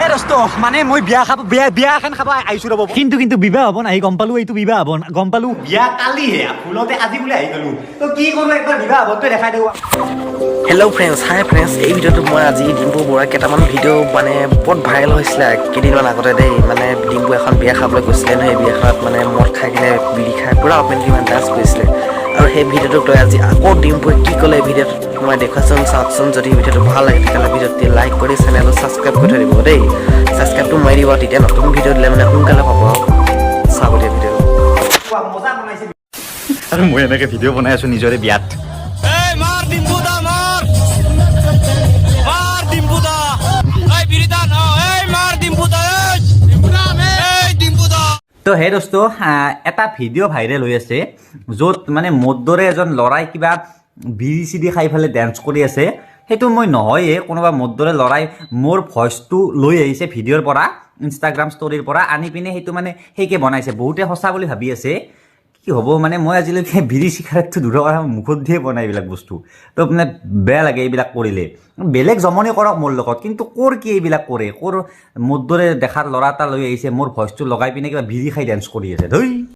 দোস্ত, মানে মই বিয়া খাব বিয়া বিয়া এখন খাব আহিছো ৰ'ব। কিন্তু কিন্তু বিবাহ ভৱন আহি গম পালো, এইটো বিবাহ ভৱন গম পালো। বিয়া কালিহে, ভুলতে আজি বোলে আহি গলো। তো কি কৰো, একবাৰ বিবাহ ভৱনটো দেখাই দিওঁ। হেল্ল' ফ্ৰেণ্ডছ, হাই ফ্ৰেণ্ডছ। এই ভিডিঅ'টোত মই আজি ডিম্পু বৰুৱাৰ কেইটামান ভিডিঅ' মানে বহুত ভাইৰেল হৈছিলে কেইদিনমান আগতে দেই। মানে ডিম্পু এখন বিয়া খাবলৈ গৈছিলে নহয়, সেই বিয়াখনত মানে মদ খাই কিনে, বিড়ি খাই পূৰা অপেনলি মানে ডান্স কৰিছিলে। আৰু সেই ভিডিঅ'টোক লৈ আজি আকৌ ডিম্পুৱে কি ক'লে এই ভিডিঅ'টোত মই দেখুৱাচোন, চাওকচোন। যদি ভিডিঅ'টো ভাল লাগে, তেতিয়াহ'লে ভিডিঅ'টো লাইক কৰি চেনেলটো ছাবস্ক্ৰাইব কৰি থৈ দিব দেই। ছাবস্ক্ৰাইবটো মাৰি দিব, তেতিয়া নতুন ভিডিঅ' দিলে মানে সোনকালে পাব। চাব দিয়া ভিডিঅ'টো। মজা বনাইছে। আৰু মই এনেকে ভিডিঅ' বনাই আছো নিজৰে বিয়াত। এই মাৰ ডিম্পু দা, মাৰ মাৰ ডিম্পু দা, এই বিৰিদা ন, এই মাৰ ডিম্পু দা, এই ডিম্পু দা, এই ডিম্পু দা। তো হে দোস্ত, এটা ভিডিঅ' ভাইৰেল হৈ আছে, য'ত মানে মোৰ দৰে এজন ল'ৰাই কিবা বিড়ি চিড়ি খাই পেলাই ডেন্স কৰি আছে। সেইটো মই নহয়ে, কোনোবা মোৰ দৰে ল'ৰাই মোৰ ভইচটো লৈ আহিছে ভিডিঅ'ৰ পৰা, ইনষ্টাগ্ৰাম ষ্টৰীৰ পৰা আনি পিনে সেইটো মানে সেইকে বনাইছে। বহুতে সঁচা বুলি ভাবি আছে। কি হ'ব, মানে মই আজিলৈকে বিড়ি চিগাৰেটটো দূৰৰ কথা, মুখত দিয়ে বনাই এইবিলাক বস্তু। তো মানে বেয়া লাগে এইবিলাক কৰিলে। বেলেগ জমনি কৰক মোৰ লগত, কিন্তু ক'ৰ কি এইবিলাক কৰে? ক'ৰ মোৰ দৰে দেখাৰ ল'ৰা এটা লৈ আহিছে, মোৰ ভইচটো লগাই পিনে কিবা বিড়ি খাই ডেন্স কৰি আছে। ধৈ।